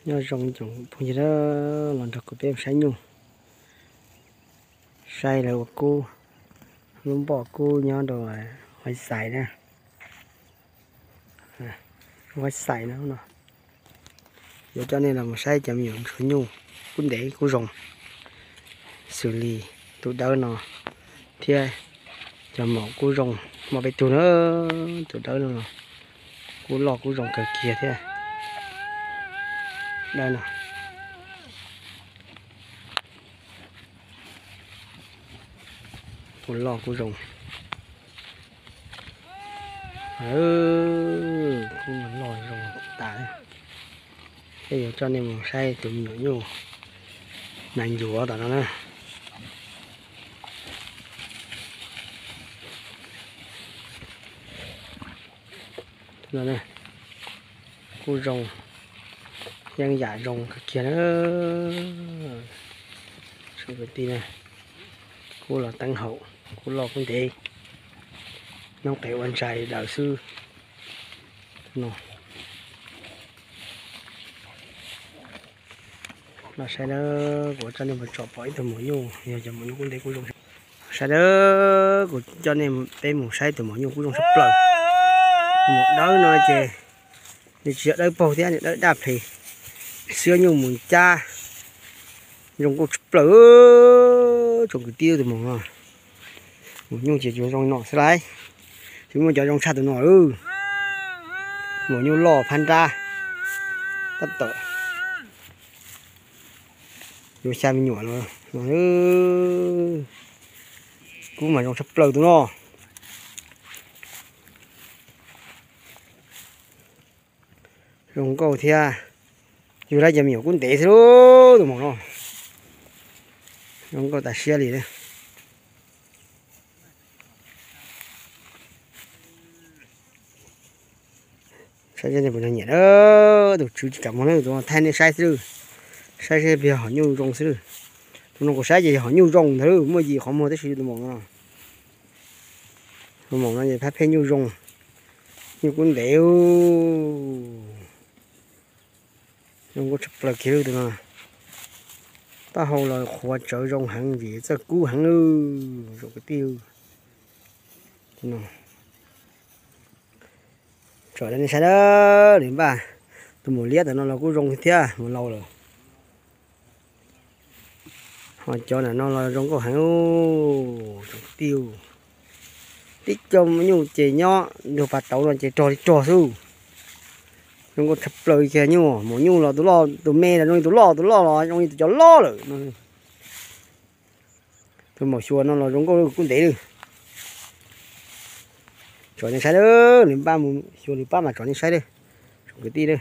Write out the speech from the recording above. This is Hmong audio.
Nyob zoo tsoom phooj ywg, los nrog kuv peb saib nyuj, saib lawv ua kub, lub npoj kub nyob rau Huaib Xais na, Huaib Xais no no. Yuav coj nej los mus saib cov me nyuam ntsuag nyuj kub ntev kub zoo, xws li tus dawb no thiab cov maum kub zoo, muaj peb tug na, tus dawb no los kub loj kub zoo kawg kiag thiab. Dawb no kuj loj kuj zoo, kuj loj zoo tas. Peb yuav coj nej mus saib tus me nyuam nyuj nas ncuav tom no na. Kuj zoo, yeej yam zoo kawg kiag na. Sawv daws kwv tij, kub los teeb haum, kub loj kub ntev, noob qes ua ntsais daws xwb no. Los saib na, kuv coj nej mus tsom pom ib tug maum nyuj, yog cov maum nyuj kub ntev kub zoo. Saib na, kuv coj nej peb mus saib tus maum nyuj kub zoo tshaj plaws. Maum dawb no ces nws tsis yog dawb paug thiab, nws dawb daj ples, xiab nyuj mus cab, zoo nkauj tshaj plaws. Tsoom kwv tij, tus maum no, maum nyuj ces tsuas zoo no xwb lauj, tsis muaj cov zoo tshaj tus no. Maum nyuj loj phab nrab, tab tom yuav xya me nyuam no. Kub mas zoo tshaj plaws tus no. Zoo nkauj thiab, yug lawm cov me nyuam kub ntev xwb lauj tus maum no. Zoo nkauj tas siab li. Saib seb nej puas nyiam, tus tswv tsis kam muag na, tus no thaij nej saib xwb, saib seb puas yog hom nyuj zoo xwb. Tus no kuv saib ces yog hom nyuj zoo ntag, muaj yim qhov muag tab sis tus maum no, tus maum no ces phab pheej nyuj zoo, nyuj kub ntev, zoo nkauj tshaj plaws kiag tus no. Taub hau los qhuav tsawv zoo heev, txawj kub heev, tsoom kwv tij. Tsom nej saib, nws npaj, tus maum liab tom no los kuj zoo thiab, mus laus lawm. Ho cov ntawm no los zoo nkauj heev, tsoom kwv tij. Tib co nyuj ces nyob ntug pas tauv no ces rog li rog xwb. Zoo nkauj tshaj plaws kiag nyuj, maum nyuj los tus loj tus me los zoo li tus loj, tus loj los zoo li tus cov loj lawm. Tus maum xyuas no los zoo nkauj kub ntev li. Tsom nej saib, nws npaj mus xyuas nws pab mas tsom nej saib li, tsoom kwv tij.